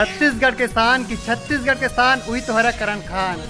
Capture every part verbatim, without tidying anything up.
छत्तीसगढ़ के शान की छत्तीसगढ़ के शान, वही तो हरा करण खान।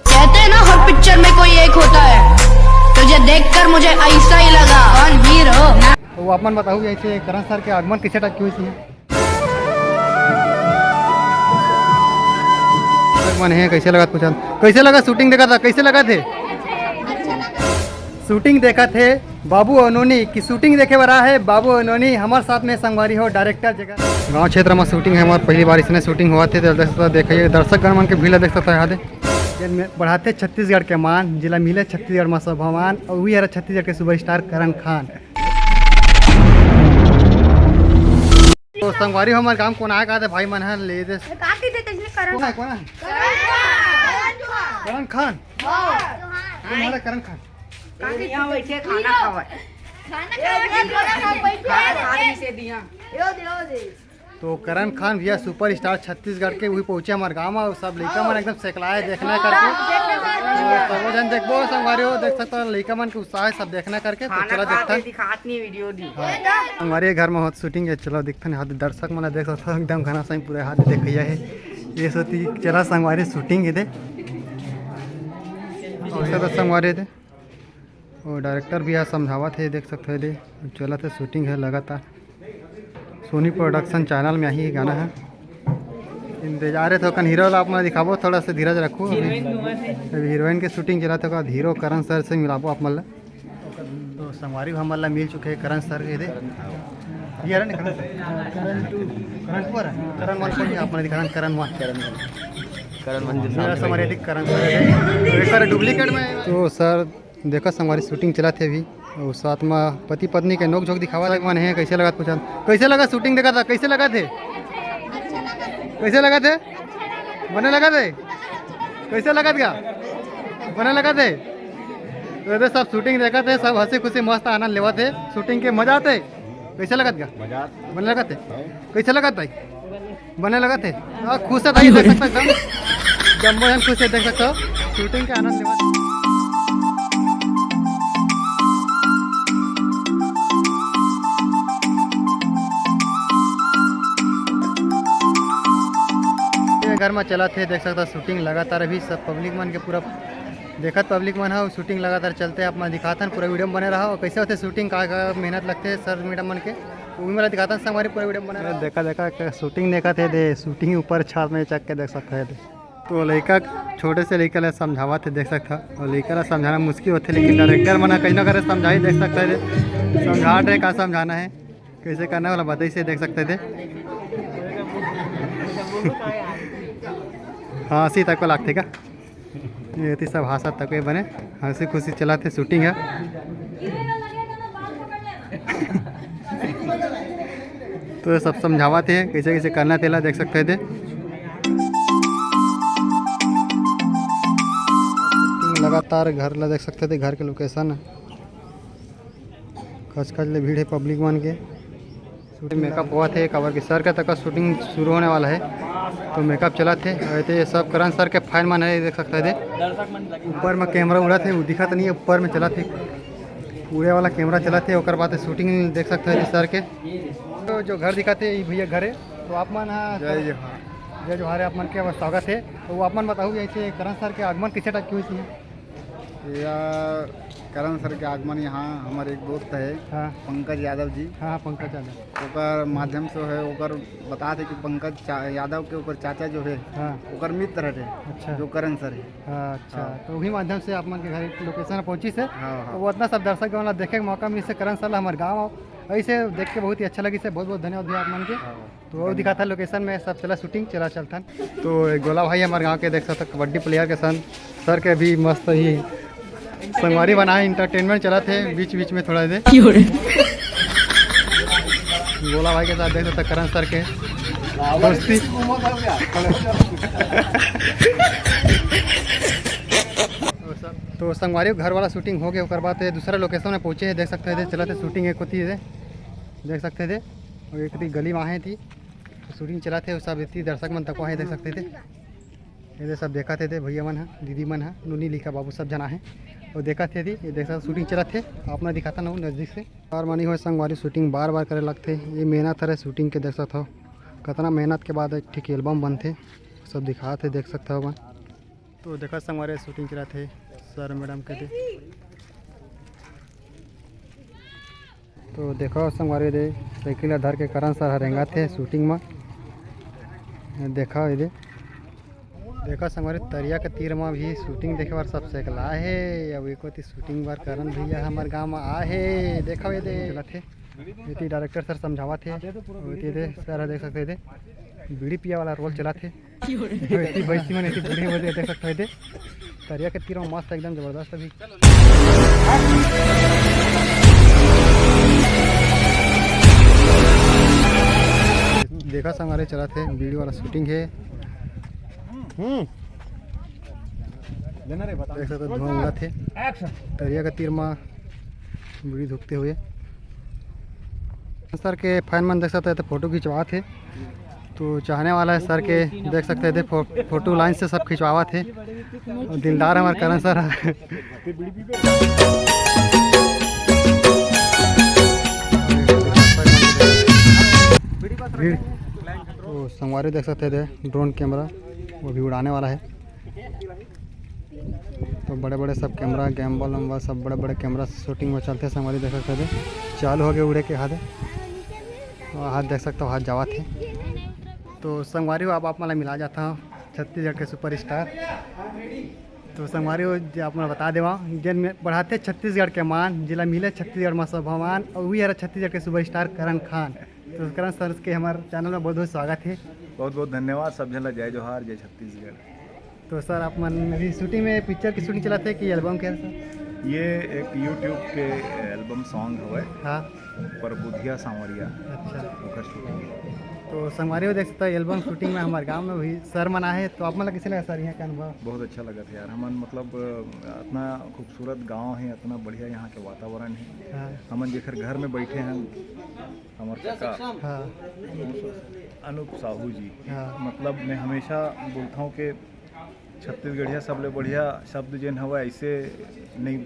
कहते हैं ना, हर पिक्चर में कोई एक होता है, तुझे देखकर मुझे ऐसा ही लगा, कौन हीरो? तो आप मन बताओ, ऐसे करण सर के आगमन कैसे टाइप की हुई थी? मन है, कैसे लगा पूछा, कैसे लगा शूटिंग देखा था, कैसे लगा थे? शूटिंग देखा थे बाबू अनोनी की शूटिंग देखे बर आए हे बाबू अनोनी हमर साथ में संगवारी हो डायरेक्टर जगह। गांव क्षेत्र में शूटिंग है हमार, पहली बार इसने शूटिंग हुआ थे तो देख सकता, देखिए दर्शक गण मन के भीड़ ला देख सकता है यहाँ दे। जेन में बढ़ाते छत्तीसगढ़ के मान, जिला मिले छत्तीसगढ़ में स्वाभिमान और वही हरा छत्तीसगढ़ के सुपरस्टार करण खान। तो संगवारी हो हमार गांव कोन आए का दे भाई मन ह ले दे। का कहिथे तइसने करण? कोन आए, कोन आए? करण खान। तुम्हारा करण खान। खाना खावा। खाना खावा, बैठे खाना खावा। तो करण खान भैया सुपरस्टार छत्तीसगढ़ के, वही पहुंचे हमार गांव में। सब लइका मन एकदम सेकलाए देखना करके। तो सबो झन देखबो संगवारी हो, देख सकता हो लइका मन के उत्साह है सब देखना करके। तो चला देखथन। दिखात नहीं वीडियो दी। हाँ। संगवारी घर में होत शूटिंग है, चलो देखथन। यहाँ दे दर्शक मन देख सकता हो एकदम घना साई पूरा हाथ देख भैया है। ये सोती चला संगवारी शूटिंग है दे। और सब संगवारी दे। और डायरेक्टर भी यहाँ समझावत हे, देख सकते हो दे, चलत हे शूटिंग है लगातार। सोनी प्रोडक्शन चैनल में यही गाना है। इंतजार है तो कन हीरो ला आप मन दिखाबो, थोड़ा सा धीरज रखो। अभी, अभी हीरोइन के शूटिंग चलत हे, ओकर बाद हीरो करण सर से मिलाबो आप मन ला। तो संगवारी हमन ला मिल चुके हैं करण सर के दे। ये रहे ना Karan sir? Karan two. Karan two आ रहा है? करण वन को नहीं, आप मन दिखा रहे हैं, करण वन। करण वन। करण वन जो मेरा सामने संगवारी बैठे। देख करण सर है। तो एक बार डुप्लीकेट में। तो सर देखा संगवारी शूटिंग चलत हे अभी, और साथ में पति पत्नी के नोक झोंक दिखावा मन है। कैसे लगा पूछा, कैसे लगा शूटिंग देखा था, कैसे लगा थे, कैसे लगा थे, बने लगा थे, कैसे लगा था, बने लगा थे। तो ये सब शूटिंग देखा थे, सब हंसी खुशी मस्त आनंद लेवा थे शूटिंग के, मजा आते। कैसे लगत गा? मजा आत। बने लगत हे? हाँ। कैसे लगत भाई? बने लगत हे? हाँ, खुश है भाई, देख सकते हो एकदम। जम्बो जन खुश है, देख सकते हो। शूटिंग के आनंद लेवत। ये घर में चला थे, देख सकता शूटिंग लगातार अभी सब पब्लिक मन के पूरा देखत पब्लिक मन ह, शूटिंग लगातार चलते, आप मन दिखाथन, पूरा वीडियो में बने रहा। और कैसे होते शूटिंग, का, का मेहनत लगते सर मैडम मन के, वो भी मोला दिखाथन संगवारी, पूरा वीडियो में बने रहा। देखा, देखा, के शूटिंग देखत हे दे, शूटिंग ऊपर छात में चढ़ के देख सकते हैं दे। तो लइका, छोटे से लइका ला समझावत हे, देख सकता, और लइका ला समझाना मुश्किल होते, लेकिन डायरेक्टर मन ह कहीं ना कहीं समझाई, देख सकते हैं दे, समझा रहे का समझाना है, कैसे करना वाला बताई से देख सकते थे। हाँ, हंसी तक को लागथे का? ये थी सब हासा तक बने, हंसी खुशी चला थे शूटिंग है। तो ये सब समझावा थे कैसे कैसे करना तेला देख सकते थे। लगातार घर ला देख सकते थे, घर के लोकेशन। खचखच ले भीड़ हे पब्लिक मन के। शूटिंग मेकअप होवत हे, काबर के सर के तक शूटिंग शुरू होने वाला है, तो मेकअप चलत हे। और एते ये सब करण सर के फैन मन है, देख सकते हैं दे। ऊपर में कैमरा उड़त हे, वो दिखत नहीं है, ऊपर में चलत हे, उड़े वाला कैमरा चलत हे। ओकर बाद शूटिंग देख सकते हैं दे सर के। तो जो घर दिखत हे, ये भैया घर है। तो आप मन ह जय जोहार। जय जोहार, आप मन के स्वागत है। तो आप मन बताओ, ऐसे करण सर के आगमन किसे टाइप की हुई थी? या करण सर के आगमन यहाँ हमर एक दोस्त है, हाँ। पंकज यादव जी। हाँ, हाँ, पंकज यादव। ओकर माध्यम से है, ओकर बता थे कि पंकज चा-, यादव के ओकर चाचा जो है, हाँ। ओकर मित्र है, अच्छा। जो करण सर है। हाँ, अच्छा। हाँ। तो वही माध्यम से आप मन के घर लोकेशन पहुँची से, हाँ, हाँ। तो वो इतना सब दर्शक मन ला देखे के मौका मिली से, करण सर ला हमारे गाँव आओ, ऐसे देख के बहुत ही अच्छा लगी से। बहुत बहुत धन्यवाद भैया आप मन के। हाँ। तो वो दिखाता लोकेशन में सब चला शूटिंग चला चलथन। तो एक गोला भाई हमारे गांव के देख सकता कबड्डी प्लेयर के सन सर के भी मस्त ही संगवारी बनाए, एंटरटेनमेंट चला थे बीच बीच में थोड़ा दे। क्यों रे? गोला भाई के साथ देख सकता करण सर के दोस्ती। तो संगवारी घर वाला शूटिंग हो गया, ओकर बाद ये दूसरा लोकेशन में पहुंचे हैं, देख सकते हैं चला थे शूटिंग एक होती है, देख सकते थे। और एक ती गली में आहे थी, तो शूटिंग चला थे, सब इतनी दर्शक मन तको आहे, देख सकते थे। ये दे सब देखा थे, थे भैया मन ह, दीदी मन ह, नूनी लिखा बाबू सब जना है। और देखा थे थी, ये देख सकते शूटिंग चला थे, आप मैं दिखाता ना नजदीक से। बार मानी हो संगवारी, शूटिंग बार बार करे लगते। ये मेहनत हरे शूटिंग के, देख सकते हो। कतना मेहनत के बाद एक ठिक एल्बम बनथे, सब दिखात हे, देख सकत हव अपन। तो देखा संगवारी, शूटिंग चलत हे सर मैडम के दे। तो देखो संगवारी दे, साइकिल ला धर के करण सर ह रेंगत हे शूटिंग म। देखो ये दे, देखो संगवारी, तरिया के तीर म भी शूटिंग देखे बर सब सेकला हे। अब एको ती शूटिंग बर करण भैया हमर गांव म आ हे। देखो ये दे, चलत हे। एती डायरेक्टर सर समझावत हे, एती दे सर ह, देख सकते दे, बीड़ी पिया वाला रोल चलत हे। एती भैंसी मन एती बूढ़े हो दे, देख सकते दे, तरिया के तीर म मस्त एकदम जबरदस्त अभी। देखा संगवारी, चलत हे बीड़ी वाला शूटिंग हे। हम्म, देख सकते धुआं उड़त हे तरिया के तीर म। बीड़ी धुकते हुए। सर के फैन मन देख सकते हैं तो फोटो खिंचवात हे। तो चाहने वाला है सर के, देख सकते हैं, फो-, फोटो लाइन से सब खिंचवावत हे। और दिलदार हमारे करण सर। भीड़। तो संगवारी देख सकते हैं ड्रोन कैमरा, वो भी उड़ाने वाला है। तो बड़े बड़े सब कैमरा, गिम्बल वम्बल, सब बड़े बड़े कैमरा शूटिंग में चलते। संगवारी देख सकते हैं, चालू हो गए उड़े के हाथ, हाथ देख सकते हो, हाथ जावत हे। तो संगवारी हो, अब आप मन ला मिला जाता हूँ छत्तीसगढ़ के सुपरस्टार। तो संगवारी हो, जे आप मन ला बता देवा, जेन में बढ़ाते छत्तीसगढ़ के मान, जिला मिले छत्तीसगढ़ में स्वाभिमान, और वही हरा छत्तीसगढ़ के सुपरस्टार करण खान। तो करण सर के हमारे चैनल में बहुत बहुत स्वागत है। बहुत बहुत धन्यवाद, सब झन ला जय जोहार, जय छत्तीसगढ़। तो सर, आप मन अभी शूटिंग में, पिक्चर की शूटिंग चलाते हैं कि एल्बम के है सर? ये एक YouTube के एल्बम सॉन्ग हवय, हाँ। परबुधिया सांवरिया, अच्छा। ओकर शूटिंग है। तो संगवारी हो देख सकता है, एल्बम शूटिंग में हमारे गांव में भी सर मन आए हैं, तो आप मन ला कैसे लगा सर यहाँ का अनुभव? बहुत अच्छा लगा था यार, हमन मतलब अतना खूबसूरत गांव है, अतना बढ़िया यहाँ के वातावरण है। हाँ। हमन जेकर घर में बैठे हैं, हमर काका हाँ। अनूप साहू जी, हाँ। मतलब मैं हमेशा बोलता हूँ कि छत्तीसगढ़िया सबले बढ़िया शब्द जेन हवय, ऐसे नहीं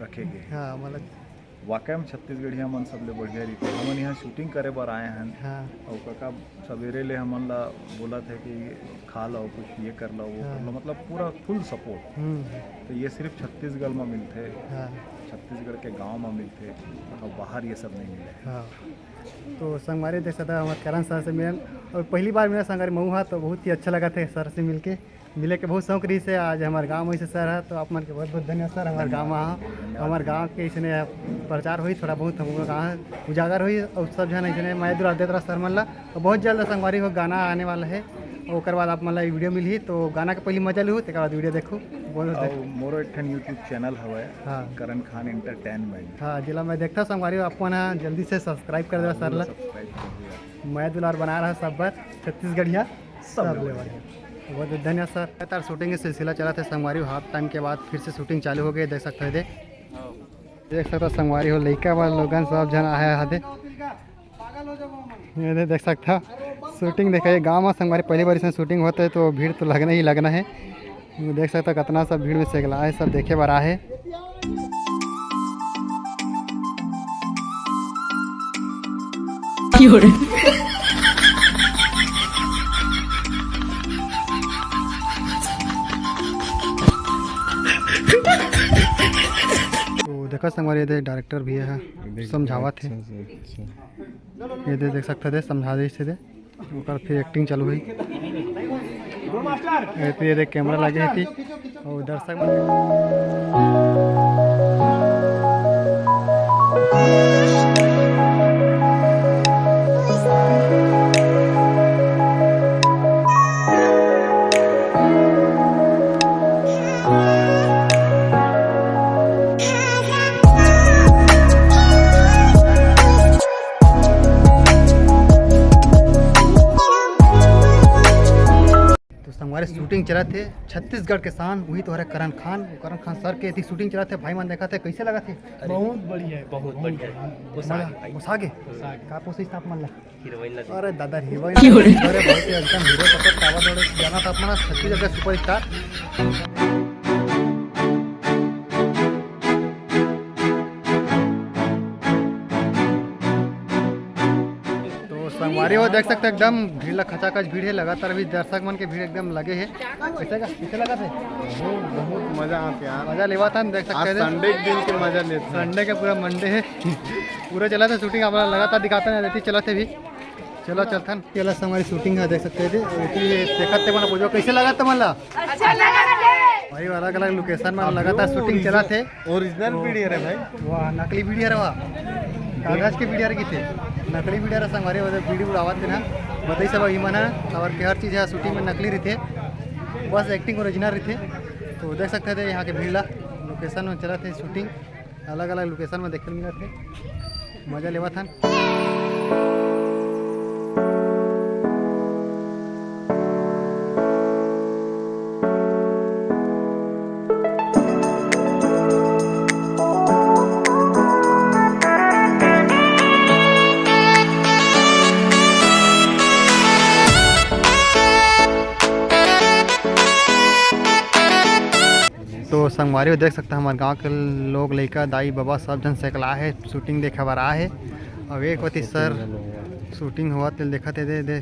रखे गे। हाँ, मतलब वाकई में छत्तीसगढ़िया मन सबले बढ़िया रहिथे। हमन यहाँ शूटिंग करे बर आए हन, हाँ। अउ काका सवेरे ले हमन ला बोलत हे कि खा लो कुछ, ये कर लो, वो हाँ। कर लो, मतलब पूरा फुल सपोर्ट। हम्म। तो ये सिर्फ छत्तीसगढ़ में मिलथे, हाँ। छत्तीसगढ़ के गांव में मिलथे, और बाहर ये सब नहीं मिले। हाँ। तो संगवारी देख सकता हमारे करण सर से मिलन, और पहली बार मिला संगवारी महू हा, तो बहुत ही अच्छा लगा था सर से मिलके। मिले के बहुत शौक रहिस हे। आज हमारे गांव में से सर है, तो आप मन के बहुत बहुत धन्यवाद सर, हमारे गांव में आहा। हमारे गांव के इसने प्रचार होई, थोड़ा बहुत हमरो गांव उजागर होई, और सब झन इसने मया दुलार देत रहा सर मन ला। और बहुत जल्द संगवारी हो गाना आने वाला है, ओकर बाद आप मन ला वीडियो मिलही, तो गाना के पहले मजा लूहू, तेकर बाद वीडियो देखू। बहुत बहुत अउ मोरो एक ठन YouTube चैनल हवय, हाँ। करण खान एंटरटेनमेंट। हाँ, जेला मैं देखता संगवारी हो, आप मन जल्दी से सब्सक्राइब कर देवा सर ला। सब्सक्राइब कर दिया। मया दुलार बना रहा सब बर छत्तीसगढ़िया। सब सब लेवल। लेवल। बहुत बहुत धन्यवाद सर। लगातार शूटिंग के सिलसिला चला था संगवारी हो, हाफ टाइम के बाद फिर से शूटिंग चालू हो गई, देख सकते हो दे। देख सकते हो संगवारी हो, लइका वाला लोगन सब झन आए हदे। ये दे देख सकते हो, शूटिंग देखा, ये गांव में संगवारी पहली बार इसमें शूटिंग होता है, तो भीड़ तो लगना ही लगना है। देख सकता कतना सब भीड़ में सेगला हे, सब देखे बर आहे। तो देखा संगवारी, ये दे डायरेक्टर भैया है, देख, समझावत है। अच्छा से, अच्छा। ये दे देख सकता दे, समझा दे इसे दे। ओकर फिर एक्टिंग चालू हुई। ए, तो ये देख कैमरा लगे है थी और दर्शक मन तो संगवारी शूटिंग चलत हे, छत्तीसगढ़ के शान, वही तो हरे करण खान। करण खान सर के एती शूटिंग चलत हे, भाई मन देखत हे, कैसे लगत हे? अरे, बहुत बढ़िया है, बहुत बहुत बढ़िया। बढ़िया। पोशाक मजा, भाई। पोशाक है? पोशाक। का पोशाक आप मन ला? हीरोइन लगे। अरे दादा, हीरोइन क्यों रे? अरे बहुत ही एकदम हीरो सपोर्ट पावर वाले गाना था अपना, छत्तीसगढ़ का सुपरस्टार। तो संगवारी अरे वो देख सकते हो, एकदम भीड़ ला, खचाखच भीड़ है, लगातार भी दर्शक मन के भीड़ एकदम लगे है। कैसे का, कैसे लगा थे? बहुत, बहुत मजा आते यार। मजा लेवा था, देख आज सकते हैं। संडे के दिन के मजा लेते हैं। संडे के पूरा मंडे है। पूरा चला था शूटिंग, आप लगातार दिखाते हैं, रहती चला थे भी। चलो चलथन, ये वाला हमारी शूटिंग है, देख सकते थे। ये देखत थे, मतलब, पूछो कैसे लगा था, मतलब? अच्छा लगा थे। भाई, अलग-अलग लोकेशन में आप लगातार लोग शूटिंग चला थे। ओरिजिनल पीढ़ी है रे भाई। वाह, नकली पीढ़ी है रे, वाह। कागज के पीढ़ी है रे, किथे? नकली पीढ़ी है रे, संगवारी, मतलब, पीढ़ी उड़ावत थे ना। बताई सब, अभी मना और के हर चीज़ है शूटिंग में नकली रहिथे, बस एक्टिंग ओरिजिनल रहिथे। तो देख सकते थे यहाँ के भीड़ ला, लोकेशन में चला थे शूटिंग, अलग-अलग लोकेशन में देखे मिलत हे, मजा लेवत हन। तो संगवारी हो देख सकता, हमारे गांव के लोग, लइका, दाई, बाबा, सब झन सेकला हे, शूटिंग देखे बर आए हे। अउ एक वती सर शूटिंग होवत तेल देखत हे, दे, दे,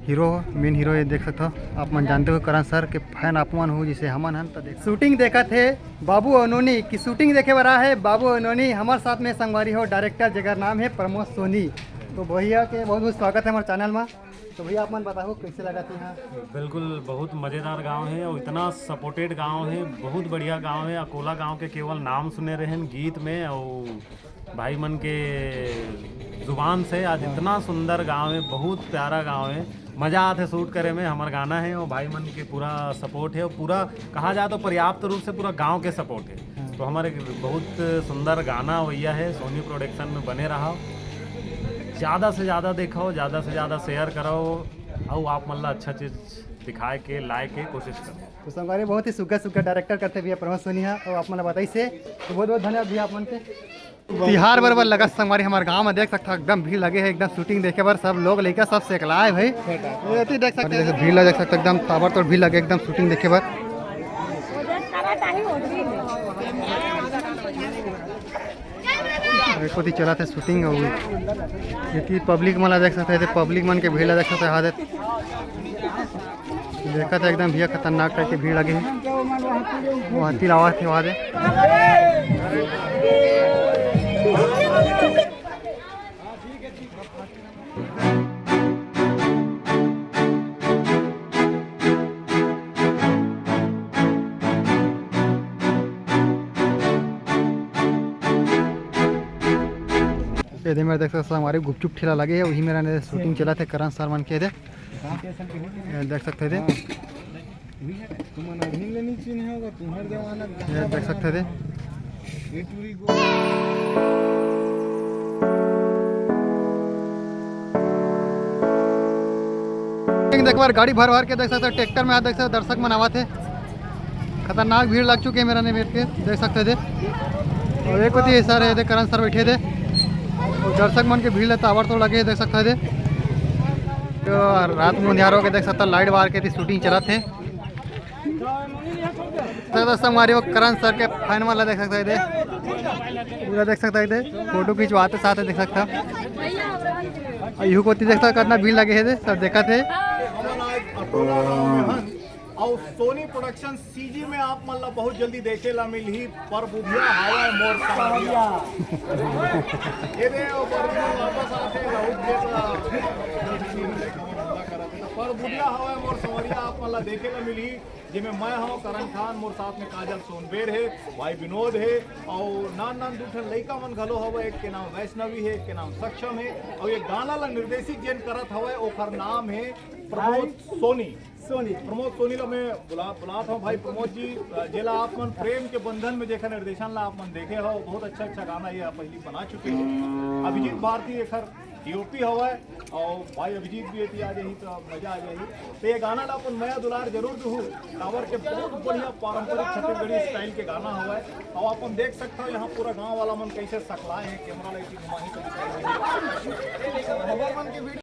हीरो, मेन हीरो, ये देख सकत हो, आप मन जानते हो, करण सर के फैन आप मन हो, जिसे हमन हन, तो देख, शूटिंग देखत हे बाबू अनोनी की शूटिंग देखे बर आए हे। बाबू अनोनी हमारे साथ में संगवारी हो, डायरेक्टर, जेकर नाम है प्रमोद सोनी। तो भैया के बहुत बहुत स्वागत है हमारे चैनल में। तो भैया, आप मन बताओ, कैसे लगा था यहाँ? बिल्कुल, बहुत मज़ेदार गांव है और इतना सपोर्टेड गांव है, बहुत बढ़िया गांव है। अकोला गांव के केवल नाम सुने रहेन गीत में, और भाई मन के जुबान से आज इतना सुंदर गांव है, बहुत प्यारा गांव है। मज़ा आथे शूट करे में। हमार गाना है और भाई मन के पूरा सपोर्ट है और पूरा, कहा जाए तो, पर्याप्त रूप से पूरा गांव के सपोर्ट है। तो हमारे बहुत सुंदर गाना भैया है, सोनी प्रोडक्शन में बने रहा। ज़्यादा से ज़्यादा देखो, ज़्यादा से ज़्यादा शेयर करो, और आप मन ला अच्छा चीज़ दिखाए के, लाए के कोशिश करो। तो संगवारी, बहुत ही सुग्घर सुग्घर डायरेक्टर करते भैया प्रमोद सोनी हा, और आप मन ला बताइस हे, तो बहुत बहुत धन्यवाद भैया आप मन के। तिहार बरोबर लगा संगवारी, हमारे गांव में देख सकता, एकदम भीड़ लगे है, एकदम शूटिंग देखे बर सब लोग, लइका सब सेकलाए भाई। ये तो देख सकते हैं, भीड़ लगे, देख सकते एकदम ताबड़तोड़ भीड़ लगे एकदम शूटिंग देखे बर। एक कोती चला थे शूटिंग, और ये पब्लिक मन ला देख सकते हैं, पब्लिक मन के भीड़ ला देख सकते हैं, हाथ देखत हे एकदम भैया, खतरनाक टाइप के भीड़ लगे हे। वो हाथी लावा थे वहाँ दे। ये दे मेरा देख सकते हो, हमारे गुपचुप ठेला लगे है, वही मेरा ने शूटिंग चला थे करण सर मन के दे। ये देख सकते थे। तुमन अभी ले नहीं चिन्हे होगा, तुम्हारे जमाना ये देख सकते थे। ये टूरी गो- देख बार गाड़ी भर भर के देख सकते हो, ट्रैक्टर में आ देख सकते हो, दर्शक मन आवत हे। खतरनाक भीड़ लग चुके हे मेरा ने मेर के, देख सकते थे। और एक होती है सर है, करण सर बैठे थे, और दर्शक मन के भीड़ ताबड़तोड़ लगे हे, देख सकते थे। तो रात में अंधियार होके देख सकता, लाइट बार के थी शूटिंग चलत हे। तो दोस्तों, हमारे वो करण सर के फैन वाला देख सकते थे, पूरा देख सकते थे, फोटो खिंचवाते साथ देख सकता। और यू कोती देख सकता, कितना भीड़ लगे हे, सब देखत हे। और सोनी प्रोडक्शन सीजी में आप मन ला बहुत जल्दी देखे ला मिलही, परबुधिया हवय मोर संवरिया। ये दे, वो परबुधिया वापस आथे, राहुल के साथ। परबुधिया हवय मोर संवरिया आप मन ला देखे ला मिलही, जेमे मैं हव करण खान, मोर साथ में काजल सोनबेर हे, भाई विनोद हे, और नान नान दू ठन लइका मन घलो हवय, एक के नाम वैष्णवी हे, एक के नाम सक्षम हे, और ये गाना ला निर्देशित जेन करत हवय, ओखर नाम हे प्रमोद सोनी। सोनी। प्रमोद सोनी ला मैं बुला, बुलात हूँ भाई प्रमोद जी, अ, जेला आप मन प्रेम के बंधन में जेखर निर्देशन ला आप मन देखे हो, बहुत अच्छा अच्छा गाना ये पहली बना चुके हैं। अभिजीत भारती एखर डीओपी हवय और भाई अभिजीत भी एती आ जाही तो मजा आ जाही। तो ये गाना ला अपन मया दुलार जरूर दूहू, काबर के बहुत बढ़िया पारंपरिक छत्तीसगढ़ी स्टाइल के गाना हवय। और अपन देख सकता हो यहाँ पूरा गांव वाला मन कैसे सकलाए हैं, कैमरा लाइट घुमाही तो दिखाई देही।